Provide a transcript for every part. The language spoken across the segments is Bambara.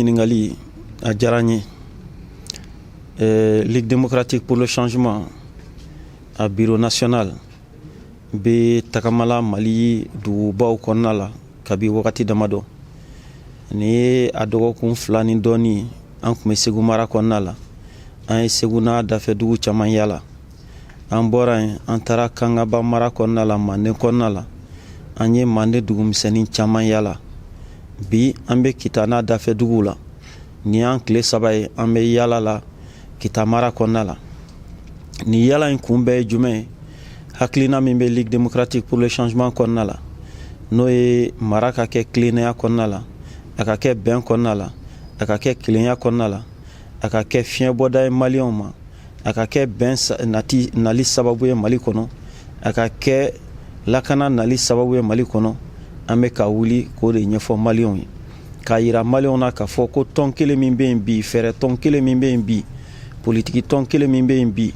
Ɲininkali a diyara n ye. Ligue démocratique pour le changement, a bureau national bɛ tagamala Mali dugubaw kɔnɔna la kabi wagati damadɔ. Nin ye a dɔgɔkun 2 ni dɔɔni, an tun bɛ Segu mara kɔnɔna la. An ye Segu n'a dafɛ dugu caman yala. An bɔra yen, an taara Kangaba mara kɔnɔna la, Manden kɔnɔna la. An ye Manden dugumisɛnnin caman yala. Bi, an bɛ Kita n'a dafɛ duguw la. Nin y'an tile 3 ye an bɛ yala la Kita mara kɔnɔna la. Nin yala in kun bɛɛ ye jumɛn ye? Hakilina min bɛ Ligue démocratique pour le changement kɔnɔna la, n'o ye mara ka kɛ tilennenya kɔnɔna la, a ka kɛ bɛn kɔnɔna la, a ka kɛ kelenya kɔnɔna la, a ka kɛ fiɲɛbɔda ye Maliyɛnw ma, a ka kɛ bɛn nati nali sababu ye Mali kɔnɔ, a ka kɛ lakana nali sababu ye Mali kɔnɔ, an bɛ ka wuli k'o de ɲɛfɔ Maliyɛnw ye, k'a yira Maliyɛnw na k'a fɔ ko tɔn kelen min bɛ yen bi, fɛɛrɛ tɔn kelen min bɛ yen bi, politiki tɔn kelen min bɛ yen bi,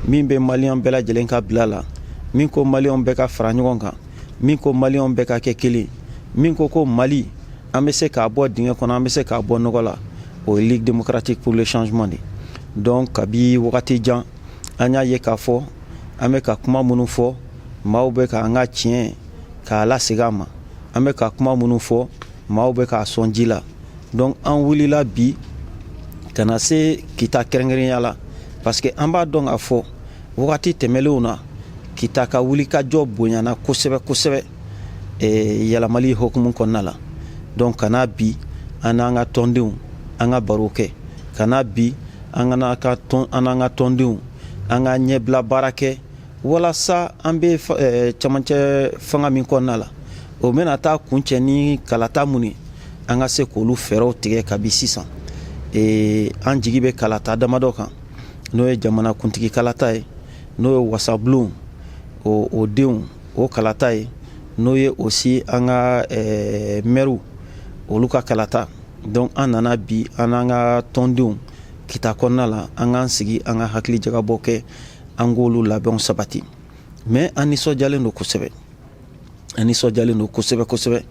min bɛ Maliyɛn bɛɛ lajɛlen ka bila la, min ko Maliyɛnw bɛɛ ka fara ɲɔgɔn kan, min ko Maliyɛnw bɛɛ ka kɛ kelen, min ko ko Mali, an bɛ se k'a bɔ dingɛ kɔnɔ, an bɛ se k'a bɔ nɔgɔ la, o ye Ligue démocratique pour le changement de. Donc, kabi wagati jan, an y'a ye k'a fɔ an bɛ ka kuma minnu fɔ, maaw bɛ ka an ka tiɲɛ k'a lasegin a ma. An bɛ ka kuma minnu fɔ, maaw bɛ k'a sɔn ji la. Donc, an wulila bi ka na se Kita kɛrɛnkɛrɛnya la, parce que an b'a dɔn k'a fɔ wagati tɛmɛnlenw na, Kita ka wulikajɔ bonyana kosɛbɛ kosɛbɛ yɛlɛmali hokumu kɔnɔna la. Donc, ka na bi, an n'an ka tɔndenw, an ka baro kɛ. Ka na bi, an ka tɔn, an n'an ka tɔndenw, an ka ɲɛbila baara kɛ walasa an bɛ camancɛ fanga min kɔnɔna la, o bɛna taa kuncɛ ni kalata mun ye, an ka se k'olu fɛɛrɛw tigɛ kabi sisan. An jigi bɛ kalata damadɔ kan, n'o ye jamana kuntigi kalata ye, n'o ye wasabulon o denw o kalata ye, n'o ye aussi an ka mɛriw olu ka kalata. Donc, an nana bi, an n'an ka tɔndenw, Kita kɔnɔna la, an k'an sigi, an ka hakili jagabɔ kɛ, an k'olu labɛnw sabati. Mais an nisɔndiyalen don kosɛbɛ, an nisɔndiyalen don kosɛbɛ kosɛbɛ,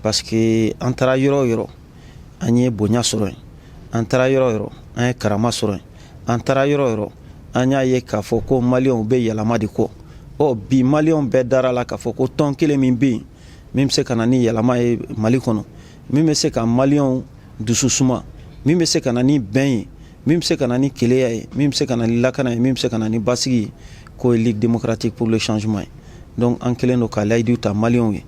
parce que an taara yɔrɔ o yɔrɔ, an ye bonya sɔrɔ yen. An taara yɔrɔ o yɔrɔ, an ye karama sɔrɔ yen. An taara yɔrɔ o yɔrɔ, an y'a ye k'a fɔ ko Maliyɛnw bɛ yɛlɛma de kɔ. Ɔ bi, Maliyɛnw bɛɛ dara la k'a fɔ ko tɔn kelen min bɛ yen, min bɛ se ka na ni yɛlɛma ye Mali kɔnɔ, min bɛ se ka Maliyɛnw dusu suma, min bɛ se ka na ni bɛn ye, min bɛ se ka na ni keleya ye, min bɛ se ka na ni lakana ye, min bɛ se ka na ni basigi ye, k'o ye Ligue démocratique pour le changement ye. Donc, an kɛlen don ka layidu ta Maliyɛnw ye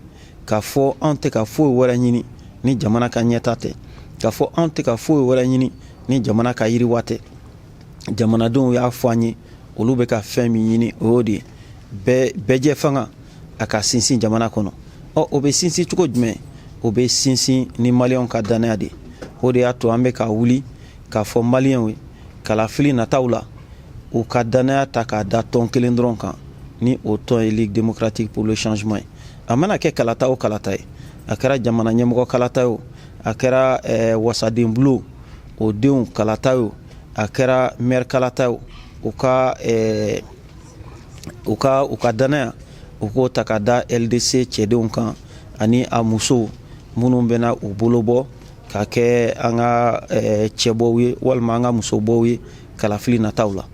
k'a fɔ anw tɛ ka foyi wɛrɛ ɲini ni jamana ka ɲɛta tɛ, k'a fɔ anw tɛ ka foyi wɛrɛ ɲini ni jamana ka yiriwa tɛ. Jamanadenw y'a fɔ an ye, olu bɛ ka fɛn min ɲini, o y'o de ye: bɛɛ bɛɛjɛ fanga a ka sinsin jamana kɔnɔ. Ɔ, o bɛ sinsin cogo jumɛn? O bɛ sinsin ni Maliyɛnw ka danaya de. O de y'a to an bɛ ka wuli k'a fɔ Maliyɛnw ye, kalafili nataw la, u ka danaya ta k'a da tɔn kelen dɔrɔn kan, ni o tɔn ye Ligue démocratique pour le changement ye. A mana kɛ kalata o kalata ye, a kɛra jamana ɲɛmɔgɔ kalata ye o, a kɛra wasaden bulon o denw kalata ye o, a kɛra maire kalata ye o, u ka danaya, u k'o ta ka da LDC cɛdenw kan ani a musow minnu bɛna u bolo bɔ ka kɛ an ka cɛbɔw ye walima an ka musobɔw ye kalafili nataw la.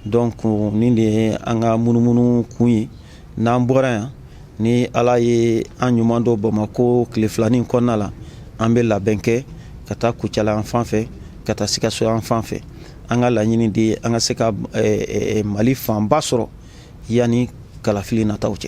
Donc, nin de ye an ka munumunu kun ye. N'an bɔra yan, ni Ala ye an ɲuman dɔ Bamako tile filanin kɔnɔna la, an bɛ labɛn kɛ ka taa Kucala yan fan fɛ, ka taa Sikaso yan fan fɛ. An ka laɲini de ye an ka se ka Mali fanba sɔrɔ yanni kalafili nataw cɛ.